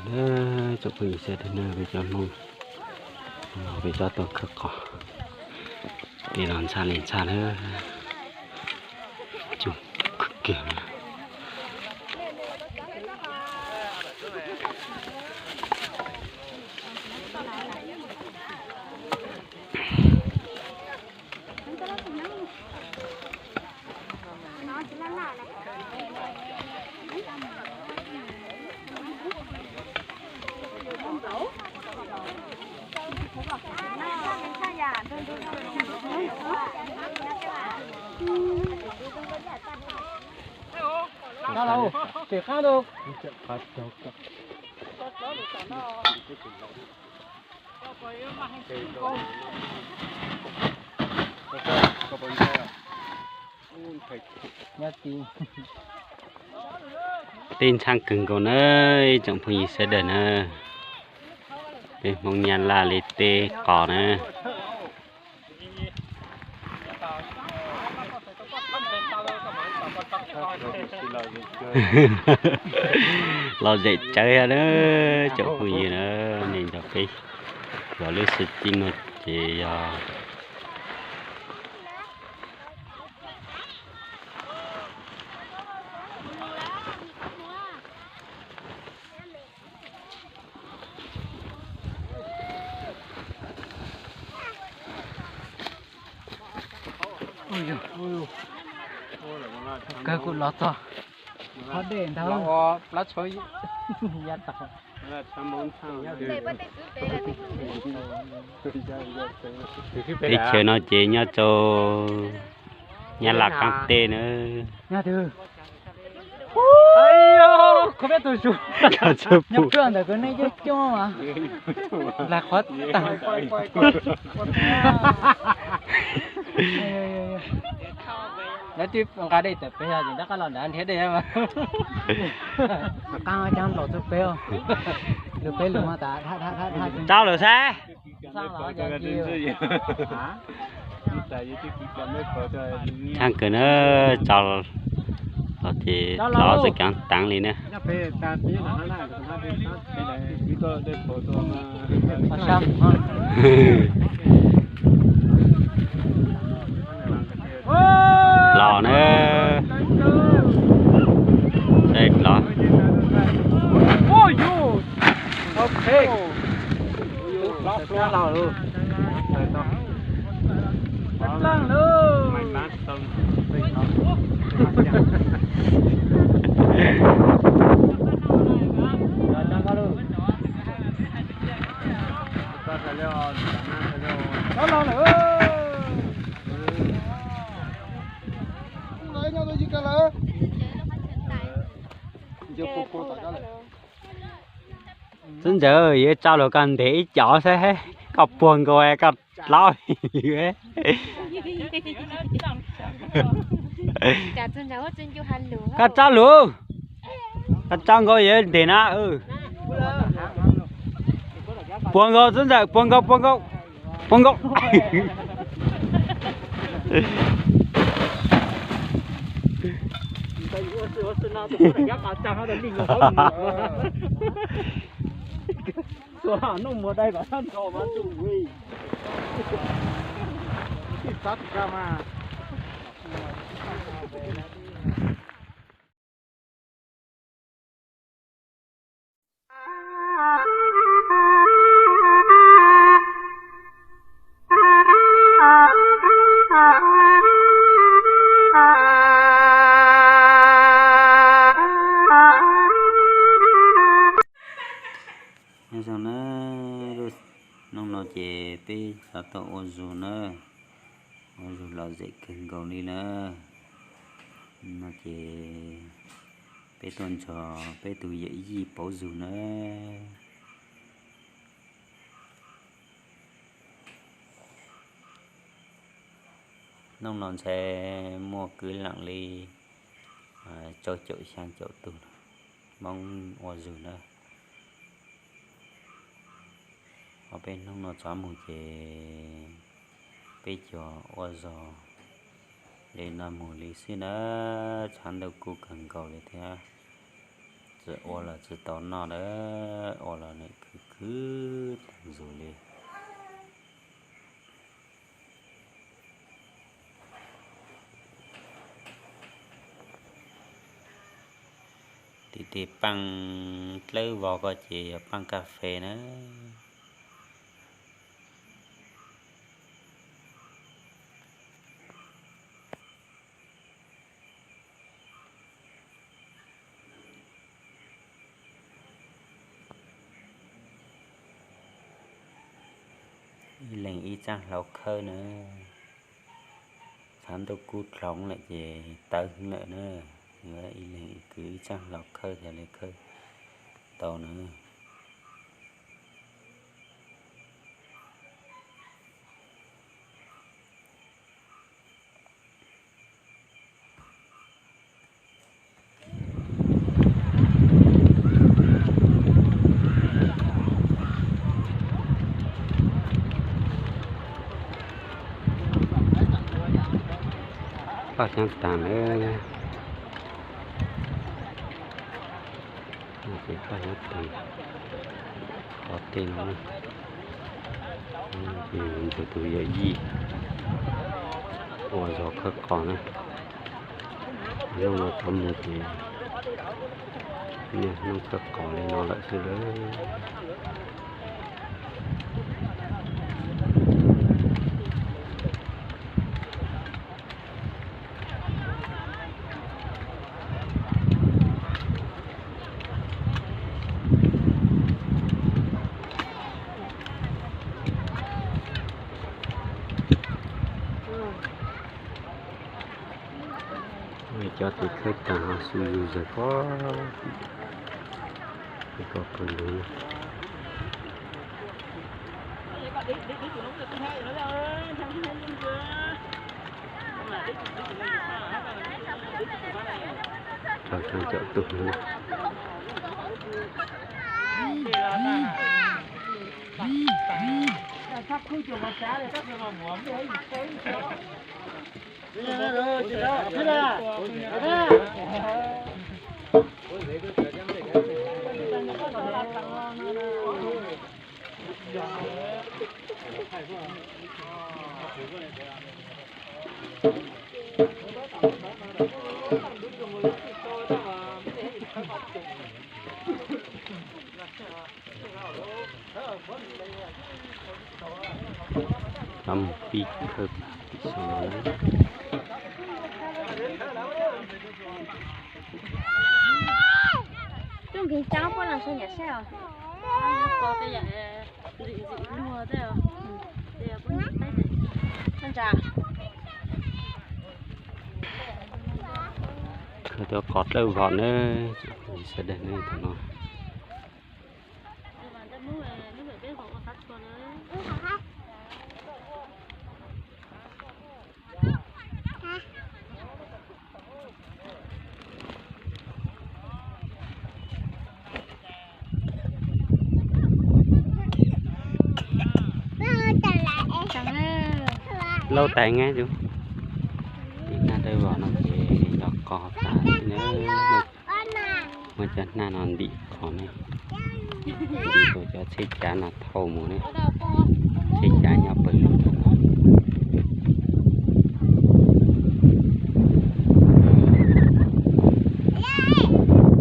Tsoom phooj ywg sawv daws na, peb cov Hmoob, peb cov tuaj khawb qos, peb los ntshai li ntshai na, coob kawg kiag na. Tej ntshai kawg nkaus na, ib tsoom phooj ywg sawv daws na, peb Hmoob Nyab Laj li tej qos na. Los zem tsawv na, tsoom phooj ywg na, nej nrog peb xyuas lub sib cib no ces yog kawg kuv los txog qhov dej ntag. Plab tshov ya tau. Teb chaws no ces nyob rau Nyab Laj qaab teb na. Nyob twg? Nyob pem ntawm kwv nej coob coob mas. Lag qhov tag. Lawv twb nqa dej tawm pem, yog ces rov qab los nrad nrhiav dej mas. Qaab cab nplaum txug peb, lug peb lug mas tas. Rau lawm saib. Tshaj kawg na, tso los ces los txawm kaav taav li na. Los na, los. Tub Ntxawm, yuav tso lug koj ntes ib co saib, koj puag nkaus koj dlaab li. Koj tso lug, koj tso nkaus yuav ntes na. Puag nkaus Tub Ntxawm, puag nkaus, puag nkaus, puag nkaus. Nyob zoo na, hnub no ces peb xav tau ua zug na, ua zug lom zem kawg nkaus li na. No ces peb tuaj nrog peb tug yawm yij pauv zug na. Hnub no ntshe muaj kwv leej li rau caum xyaa caum tug Hmoob ua zug na. Ho peb hnub no txov mus ces peb cov ua zog li no mus li xwb na, tshav ntuj kuj kawg nkaus li thiab. Txawm ua los tsis tau noj lawm, ua los nim khwv khwv tag nzus li. Tim tej paaj dlawb vog ko ces yog paaj kas fes na. Ib leeg ib txaaj hlauv khawb na. Txhav ntuj kub dloov lawm ces tawv heev lawm na. Ib leeg ib kwv ib txaaj hlauv khawb thiaj li khawb tau na. Paj xyaab taag lawm. Paj xyaab taag qhov tej no, ntsuag tug yawm yij ua zog khawb qos na. Hnub no tau mus ces niaj hnub khawb qos li no lawm xwb lawm. Cov tes khawb taag ho xu zug zag pob tim ko pawg lug. Rau caum tug. Tau mus pib khawb tim sau no na. Coj nkeeg cab puab los saib nyam saib os. Khawb tau qos dlawb vog na, sawv daws na thaum no. Laub tais nab, tim nab dawb vog no ces yog qos tas na. Muab cov nab no ntim qos ne, ntim rau cov txheb cav no thauj mus ne. Txheb cav nyob pawg lug no.